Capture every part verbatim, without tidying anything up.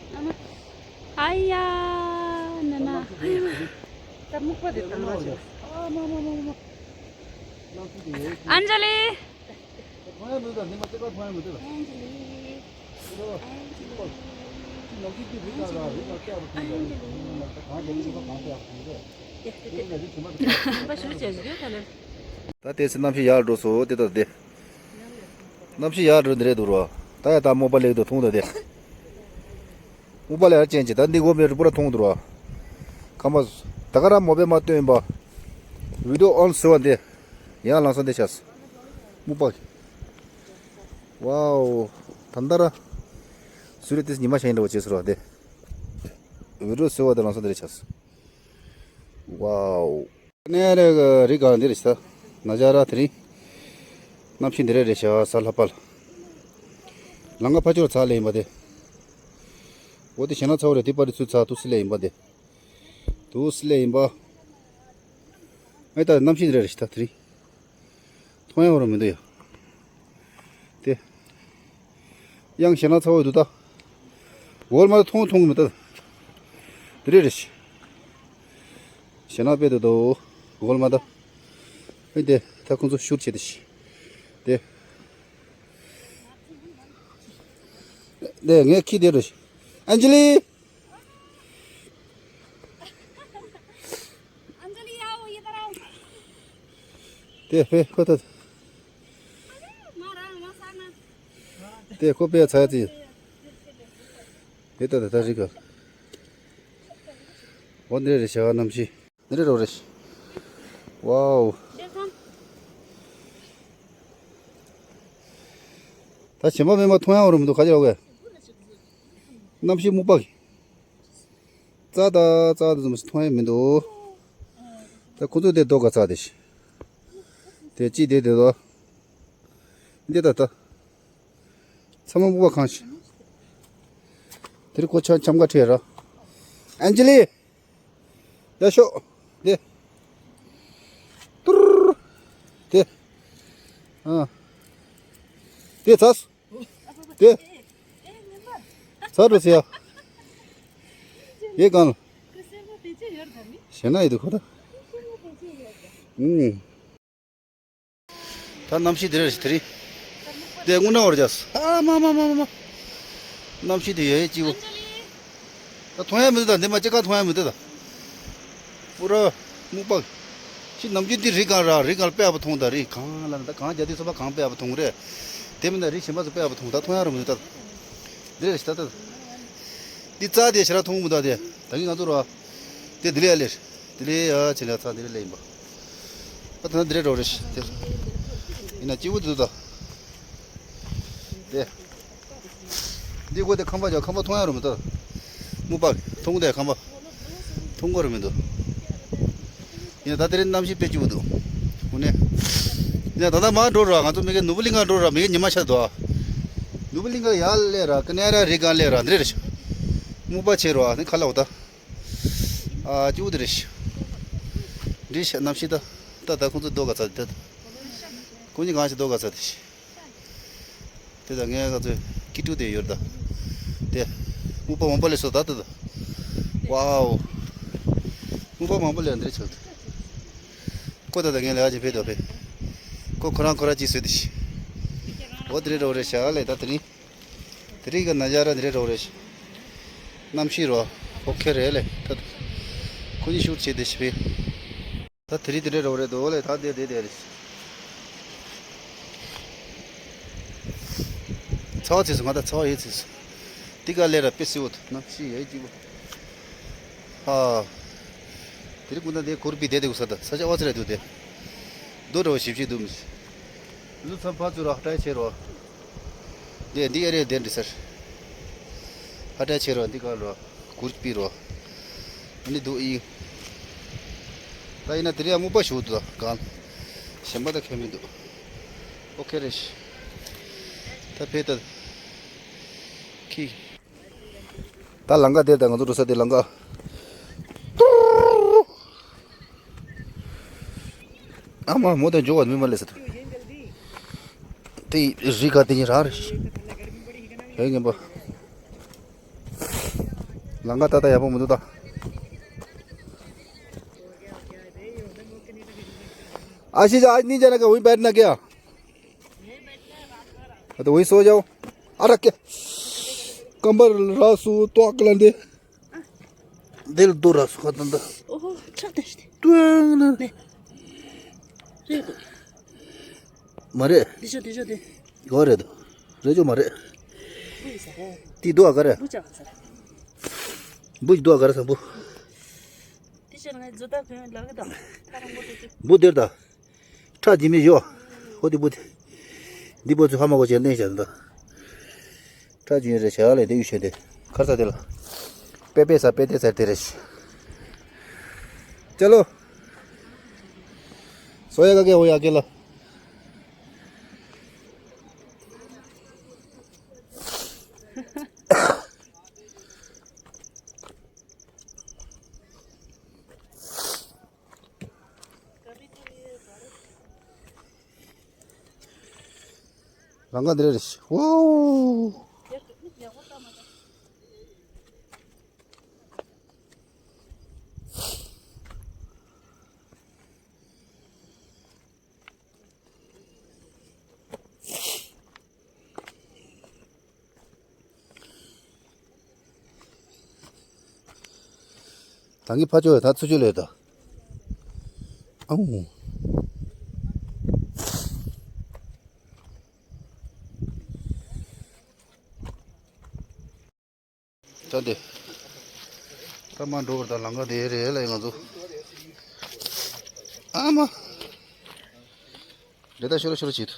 ཨ་ཡ། ན་ན། ཨ་ཡ། ཨན་ཇ་ལི། ད་དེ་ཚེ་གནམ་གཤིས་ཡག་འགྲོ་སོང་དེ་ད་དེ། གནམ་གཤིས་ཡག་འགྲོ་འདི་རེད་འདུག་རོ། ད་ཡ་ད་མོ་པ་ལེགས་འདུག་མཐོང་ད་དེ། མོ་པ་ལེགས་ཅན་གྱི་ད་འདི་གོ་མེད་རུ་པུ་ར་མཐོང་འདུག་རོ། ཁ་མ། ད་ག་ར་མོ་པའི་མ་སྟོན་པ། བི་ཌིའོ་ཨོན་ཟེར་བ་འདི། ཡང་ལང་སོང་འདི་ཆགས། མོ་པ། ཝའོ། ད་ད་ར། སུ་རེད་དེ་ཉི་མ་ཤར་ཡིན་འདྲ་བོ་བྱས་སོང་རོ་དེ། བི་ཌིའོ་ཟེར་བ་དེ་ལང་སོང་འདི་རེད་ཆགས། ཝའོ། ནས་རེ་རི་ག་འདི་རེད་ཤག་ན་ཇ་ར་དེ་རིང་། གནམ་གཤིས་འདི་རེད་རེད་ཤག་ས་ལྷ་པ་ལ། ལང་ཀ་ཕ་ཆོར་ཚ་ལེ་ཡིན་པ་དེ། འོ་དེ་ཞེ་ན་ཚ་བོ་རེད་དེ་པ་རི་ཚུ་ཚ་དུ་སི་ལེ་ཡིན་པ་དེ། དུ་སི་ལེ་ཡིན་པ། ཨེ་ད་གནམ་གཤིས་འདི་རེད་རེད་ཤག་དེ་རིང་། མཐོང་ཡ་བོ་ར་མི་འདུག་ཡ། དེ། ཡང་ཞེ་ན་ཚ་བོ་འདུག་ད། འོལ་མ་མཐོང་མཐོང་གི་མི་ད། དེ་རེད་རེད། ཞེ་ན་དཔེ་འདུག་ད། འོལ་མ་ད། ཨེ་དེ་ད་ཁོང་ཚོ་ཤུར་བྱེད་དེ་ཤི། དེ། དེ་ངས་ཁྱི་དེ་རེད། ཨན་ཇི་ལི། अंजलि आओ इधर आओ। དེ་ཕེ་ཁོ་ད། मारा मसाना। དེ་ཁོ་པེ་ཚ་ཚི། དེ་ད་ད་ད་རི་ག་འོ་འདི་རེད་ཤག་གནམ་གཤིས། འདི་རེད་རོ་རེད། ཝའོ། ད་ཞེ་མ་མེ་མ་མཐོང་ཡ་བོ་རུ་མི་འདུག་ག་ཅི་རོ་གས། གནམ་གཤིས་སྨུག་པ་གི། རྩ་ད་རྩ་ད་ཙམ་ཞིག་མཐོང་ཡ་མི་འདུག་ད་ཁོ་ཚོ་དེ་རྡོ་ག་རྩ་དེ་ཤི། དེ་ཅི་དེ་དེ་དོ། འདི་ད་ད། ཚ་མ་སྨུག་པ་གང་ཤི། དེར་ཁོ་ཆ་འཆམ་ག་ཁྲེ་ར། ཨན་ཇི་ལི། ཡ་ཤོག་དེ། ཏུར། དེ། ཨ། དེ་ཚ། དེ། ཚ་འགྲོ་ཟེར་ཡ། དེ་གང་། ཞེ་ན་ཡི་དུ་ཁོ་ད། ཨུམ། ད་གནམ་གཤིས་དེ་རེད་དེ་རེད། དེ་དངོས་གནས་བར་རྒྱས། ཨ་མ་མ་མ་མ་མ། གནམ་གཤིས་དེ་ཡོད་ཡོད་ཅིག་འོ། ད་མཐོང་ཡ་མི་འདུག་ད་འདི་མ་ཅི་ག་མཐོང་ཡ་མི་འདུག་ད། པུ་ར། སྨུག་པ། ཤི་ནམ་རྒྱུན་འདི་རི་གང་ར་རི་གང་དཔེ་ཨ་བ་མཐོང་ད་རི་གང་ལ་ད་གང་རྒྱ་དུས་ཚོ་པ་གང་དཔེ་ཨ་བ་མཐོང་རེད། དེ་མིན་ད་རི་གཞན་པ་ཚོ་དཔེ་ཨ་བ་མཐོང་ད་མཐོང་ཡ་ར་མི་འདུག་ད། འདི་རེད་ད་ད། འདི་རྩ་དེ་ཞེ་ར་མཐོང་མི་འདུག་དེ་ད་གིན་ང་ཚོ་ར། དེ་འདི་ལས་ཨ་ལེར། དེ་ལས་ཨ་ཆེ་ལ་ཚ་དེ་ལས་ལས་ཡིན་པ། ཨ་ད་ན་འདི་རེད་འགྲོ་རེད་ཤི་དེ། ཡིན་ན་སྐྱིད་པོ་འདུག་ད། དེ། འདི་གོ་དེ་ཁང་པ་ཅག་ཁང་པ་མཐོང་ཡ་རུ་མི་ད། སྨུག་པ་མཐོང་དེ་ཁང་པ། མཐོང་གོ་རུ་མི་འདུག་ཡིན་ན་ད་དེ་རིང་གནམ་གཤིས་དཔེ་སྐྱིད་པོ་འདུག་དངོས་གནས། ཡིན་ན་ད་ལྟ་མར་འགྲོ་ར་ང་ཚོ་མི་གེ་ནུབ་བུ་གླིང་ག་འགྲོ་ར་མི་གེ་ཉི་མ་ཤར་འདུག་ནུབ་བུ་གླིང་ག་ཡར་སླེབས་ར་ཀ་ནེ་ར་རི་སྒང་སླེབས་ར་འདི་རེད་ཤག་སྨུག་པ་ཆེ་ར་ནི་ཁ་ལ་འོ་ད། ཨ་ཅུ་དེ་རེད་ཤག་འདི་ཤག་གནམ་གཤིས་ད། ད་ད་ཁོང་ཚོ་རྡོ་ག་ཚ་དེ་ད། ཁོང་གཉིས་གང་ཞིག་རྡོ་ག་ཚ་དེ་ཤག་དེ་ད་ངས་ག་ཚོད་ཀི་ཀྲུ་དེ་ཡོད་ད། དེ། སྨུག་པ་མང་པོ་ལས་སོ་ད་དེ་ད། ཝའོ། སྨུག་པ་མང་པོ་ལས་འདི་རེད་ཆགས་དེ། ཁོ་ད་ད་ངས་ལས་ཨ་ཅེ་ཕེ་དོ་ཕེ། ཁོ་ཁོ་རང་ཁོ་རང་ཅིག་བཟོས་དེ་ཤི། འོ་དེ་རེད་རོ་རེད་ཤག་ལས་ད་དེ་རིང་། དེ་རིང་གི་ན་ཇ་ར་འདི་རེད་རོ་རེད་ཤག་གནམ་གཤིས་རོ། ཨོ་ཁེ་རེད་ལས་ད། ཁོ་གཉིས་ཤུགས་ཆེ་དེ་ཤི་ཕེ། ད་དེ་རིང་དེ་འདྲའི་རོ་རེད་འདུག་ལས་ད་དེ་དེ་དེ་རེད། ཚ་བ་ཚེས་སུ་ང་ད་ཚ་བ་ཡོད་ཚེས་སུ། དེ་ག་ལས་ར་དཔེ་སི་འོ་ཐུ་ནམ་ཤི་ཡོད་ཀྱི་བོ། ཧ། དེ་རིང་ཀུན་ད་དེ་གུར་པི་དེ་དེ་གུ་ས་ད་ས་ཆ་བ་ཚ་རེད་འདུག་དེ། རྡོ་འདྲ་བོ་ཞིབ་ཞིབ་འདུག་མི། ལུ་ཚ་བ་ཚུ་ར་ཧ་ཏྲ་ཆེ་རོ། དེ་འདི་ཨེ་རེད་དེ་འདྲི་སར། ཧ་ཏྲ་ཆེ་རོ་འདི་ག་རོ། གུར་པི་རོ། ཨ་ནི་འདུག་ཨིན། ད་ཡིན་ན་དེ་རིང་ཡང་སྨུག་པ་ཞུ་འདུག་གང་། གཞན་པ་ད་ཁྱད་མི་འདུག་ཨོ་ཁེ་རེད། ད་ཕེ་ད། ཁི། ད་ལང་ཀ་དེ་ད་ང་ཚོ་འགྲོ་ས་དེ་ལང་ཀ། ཨ་མ་མོ་དེ་འཇོག་པ་མི་མ་ལས་ས་དེ། དེ་རི་ཀ་དེ་ཉིད་རང་རེད། ཧེ་ངན་པ། लंगा ताता यहाँ पर मुझे तो। आशीष, आज नहीं जाना क्या? वहीं बैठना क्या? तो वहीं सो जाओ। अरे क्या? कंबर रासु तो अकलन दे। दिल दो रासु खतन दा। ओहो, छक दे। तू ने। मरे। दिशो, दिशो दे। गोरे दो। रेजो मरे। ती दो अगर। बुझा सर। बुझ दो अगर सब। दिशो ने जुदा क्यों लग दो। बुद्धि दा। ཁྲག་འཇིབ་མི་ཡོད། ཧོ་དེ་བུ་དེ། འདི་བུ་ཚོ་ཧ་མ་གོ་བྱས་ལེན་བྱས་འདུག་ཁྲག་འཇིབ་རེད་བྱས་ལས་དེ་ཡུལ་ཆེན་དེ། ཁར་ས་དེ་ལ། པེ་པེ་ས་པེ་ཏེ་ས་དེ་རེད། ཅ་ལོ། སོ་ཡ་ག་གེ་ཧོ་ཡ་གེ་ལ། ལང་ཀ་འདི་རེད། ཝོ། ད་གི་ཕ་ཆོས་ད་ཚུ་ཆོས་ལས་ད། ཨང་། ད་འདི། ད་མ་འགྲོ་བར་ད་ལང་ཀ་དེ་རེད་ལ་ང་ཚོ། ཨ་མ། འདི་ད་ཤོར་ཤོར་བྱེད།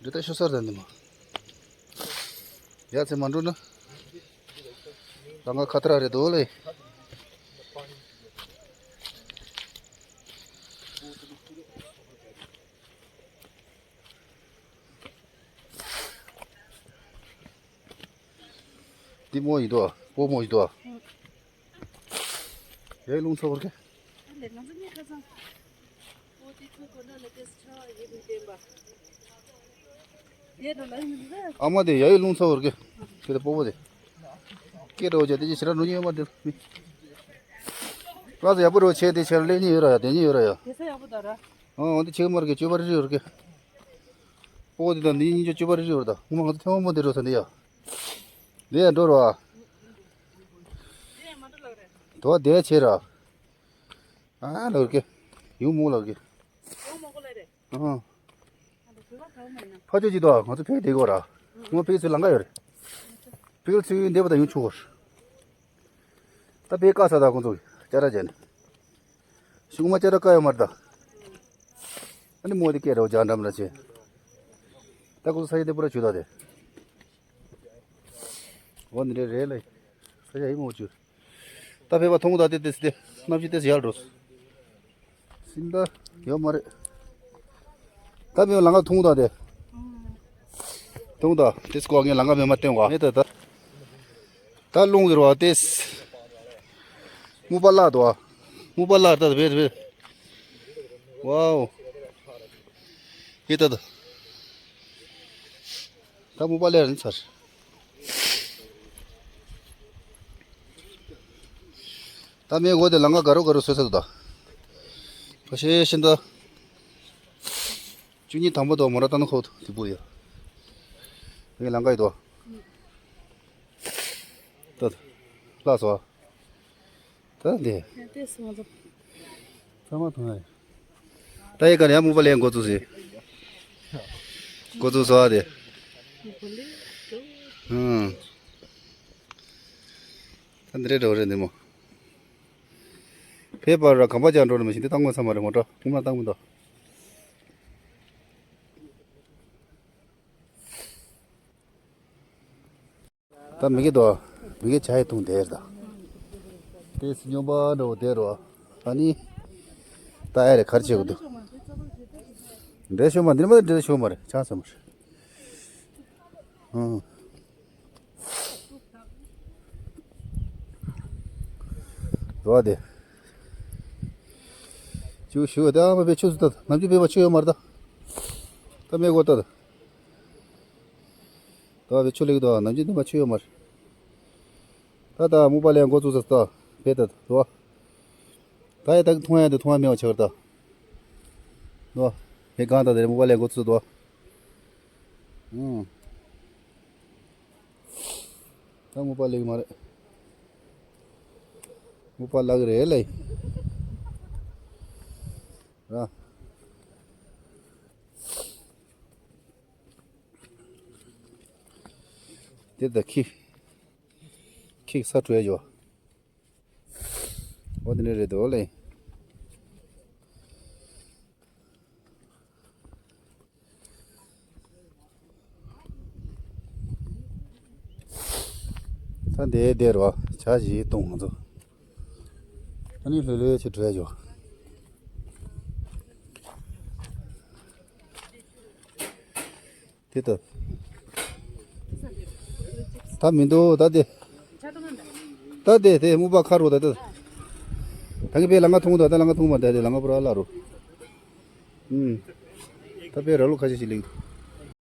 འདི་ད་ཤོར་སར་ད་འདི་མ། ཡ་ཚེ་མ་འགྲོ་ན། ལང་ཀ་ཁ་ཐར་རེད་དོ་ལེ། འདི་མོ་ཡིན་དོ། པོ་མོ་ཡིན་དོ། ཡའི་རླུང་ཚ་བར་གེ། ཨ་མ་དེ་ཡའི་རླུང་ཚ་བར་གེ། ཁྱེད་དེ་པོ་པོ་དེ། སྐད་འགྲོ་བྱས་དེ་ཅི་ཕྱིར་འགྲོ་ཉེས་མ་དེ། ལགས་སོ་ཡག་པོ་རོ་ཆེ་དེ་ཕྱིར་སླེབས་ཉེས་ཡོད་ར་ཡ་དེ་ཉེས་ཡོད་ར་ཡ། ཨོ་འདི་ཆེ་མར་གེ་བཅོས་པ་རི་རི་བར་གེ། པོ་དེ་དང་འདི་གཉིས་ཆ་བཅོས་པ་རི་རི་བར་ད་ངོ་མ་ང་ཚོ་ཐེངས་མ་མོ་དེ་རོ་ས་འདི་ཡ། འདི་ཡ་འགྲོ་རོ་ཨ། དོ་དེ་ཆེ་ར། ཨ་ལགས་ཀྱི། ཡུང་མོ་ལགས་ཀྱི། ཨ། ཕ་ཆོས་ཀྱི་དོ་ང་ཚོ་ཕེག་དེ་གོ་ར། ངོ་ཕེག་ཚུལ་ལང་ག་ཡོད་རེད། ཕེག་ཚུལ་འདེབས་པ་དང་ཡུང་ཆུ་བོར། ད་ཕེག་ཀ་ས་ད་ཁོང་ཚོ་ཅ་ར་ཅན། ཤུགས་མ་ཅ་ར་ཀ་ཡོད་མར་ད། ཨ་ནི་མོ་དེ་སྐད་རོ་ཇ་འགྲམ་ར་ཆེ། ད་ཁོང་ཚོ་ས་ཡི་དེ་པུ་ར་ཆུ་ད་དེ། འོ་འདི་རེད་རེད་ལེ། ས་ཡ་ཡི་མོ་ཆུ། ད་ཕེབས་པ་མཐོང་ད་དེ་དེ་སི་དེ་གནམ་གཤིས་དེ་སི་ཡར་འགྲོ། སིམ་ད་ཡོད་མ་རེད། ད་ཕེབས་པ་ལང་ཀ་མཐོང་ད་དེ། མཐོང་ད་དེ་སི་ཀོ་ངས་ལང་ཀ་མེད་མ་བསྟན་བ་མེད་ད་ད། ད་རླུང་གི་རོ་དེ་སི། སྨུག་པ་བརླག་འདུག་ཨ། སྨུག་པ་བརླག་ད་ཕེབས་ཕེབས། ཝའོ། ཡེ་ད་ད། ད་མུ་པ་ལེ་རིན་ཚར། ད་མེ་འོ་དེ་ལང་ཀ་ག་རོ་ག་རོ་སོས་ས་དུ་ད། ཁ་ཤས་ཤིན་ད། བཅུ་གཉིས་དང་པོ་དོ་མོ་ར་ཏན་ཁོ་དུ་དེ་བུ་ཡ། མེ་ལང་ཀ་ཡི་དོ། ད། ལ་སོ། ད་འདི། ཡང་ལྟས་སོང་ལ། ཚང་མ་མཐོང་ཡ། ད་ཡི་ག་ནས་ཡང་མུ་པ་ལེན་འགོ་བཙུགས་ཟིན། འགོ་བཙུགས་སོ་ཨ་དེ། ཧུམ། ད་འདི་རེད་འགྲོ་རེད་འདི་མོ། ཕེབས་པར་ར་གམ་པ་ཅག་འགྲོ་ནི་མི་ཤེས་འདི་བཏང་མ་ཚང་མ་རེད་མོ་ཊ་ངུ་མ་བཏང་མི་འདུག་ད་མི་གི་དོ། མི་གི་ཆ་ཡི་ཐུང་དེར་ད། དེ་སི་སྨྱོན་པ་འགྲོ་དེ་རོ། ཨ་ནི། ད་ཨེ་རེ་ཁར་ཆེ་གི་འདུག་འདྲེ་ཤོ་མ་འདི་མ་འདྲེ་ཤོ་མ་རེད་ཆང་ས་མ་རེད། ཨང་། རོ་དེ། ཆུ་ཤུ་ད་མ་བེ་ཆུ་སུ་ད་ནམ་ཆུ་བེ་བ་ཆུ་ཡོད་མ་རེད་ད། ད་མེ་གོ་ད་ད། ད་བེ་ཆུ་ལེགས་དོ་ནམ་རྒྱུན་དུ་མ་ཆུ་ཡོད་མར། ད་ད་སྨུག་པ་ལེན་འགོ་བཙུགས་ས་ད། ཕེ་ད་དོ། ད་ཡ་ད་མཐོང་ཡ་དེ་མཐོང་ཡ་མེད་པ་ཆགས་ད། དོ། ཕེ་གང་ད་དེ་རེད་སྨུག་པ་ལེན་འགོ་བཙུགས་དོ། ཨུམ། ད་སྨུག་པ་ལེགས་མ་རེད། སྨུག་པ་ལག་རེད་ལེ། ར། དེ་ད་ཁི། ཁི་ས་བྲོས་ཡོ། འོ་དེ་འདྲ་རེད་དོ་ལེ། ད་འདི་འདི་རོ་བྱ་ཞིག་གཏོང་ང་ཚོ། ཨ་ནི་ལྷོད་ལྷོད་ཅིག་བྲོས་ཡོ། དེ་ལྟ། ད་མི་འདུག་ད་དེ། ད་དེ་དེ་སྨུག་པ་ཁ་རུ་ད་དེ། ད་གི་པའི་ལ་ང་ཐུང་ད་ད་ལ་ང་ཐུང་མ་ད་དེ་ལ་ང་པུ་ར་ལ་རུ། ཨུམ། ད་པའི་ར་ལུ་ཁ་ཤས་ཤིག་ལེགས།